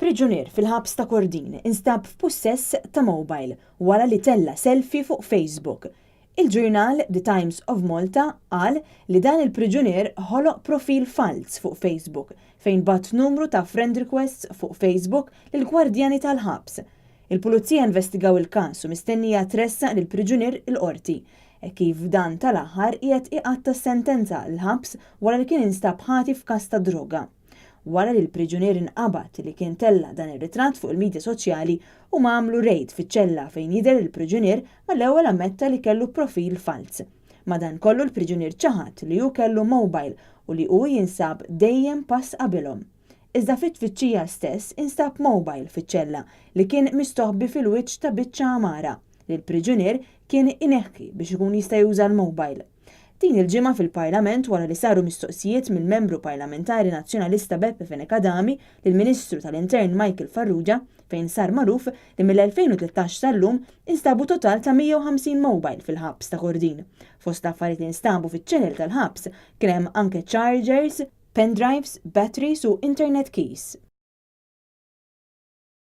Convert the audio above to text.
Priġunier fil-ħabs ta' Kordin instab f'pussess ta' mobile wara li tella' selfie fuq Facebook. Il-ġurnal The Times of Malta qal li dan il-priġunier ħoloq profil falz fuq Facebook fejn bagħat numru ta' friend requests fuq Facebook lill-gwardjani tal-ħabs. Il-Pulizija investigaw il-każ u mistennija tressaq lill-priġunier il-Qorti, hekk kif dan tal-aħħar qiegħed iqatta' sentenza l-ħabs wara li kien instab ħati f'każ ta' droga. Wara li l-priġunier inqabad li kien tella' dan ir-ritratt fuq il-midja soċjali, huma għamlu rejd fiċ-ċella fejn jidher il-priġunier mal-ewwel ammetta li kellu profil falz. Madankollu l-priġunier ċaħad li hu kellu mobile u li hu jinsab dejjem pass qabilhom. Iżda fit-tfittxija stess instab mobile fiċ-ċella li kien mistoħbi fil-wiċċ ta' biċċa għamara li l-priġunier kien ineħħi biex ikun jista' juża l-mobile. Din il-ġimgħa fil-Parlament wara li saru mistoqsijiet mill-Membru Parlamentari Nazzjonalista Beppe Fenech Adami lill-Ministru tal-Intern Michael Farrugia fejn sar magħruf li mill-2013 sal-lum instabu total ta' 150 mobile fil-ħabs ta' Kordin. Fost l-affarijiet li instabu fiċ-ċelel tal-ħabs kien hemm anke chargers, pendrives, batteries u internet keys.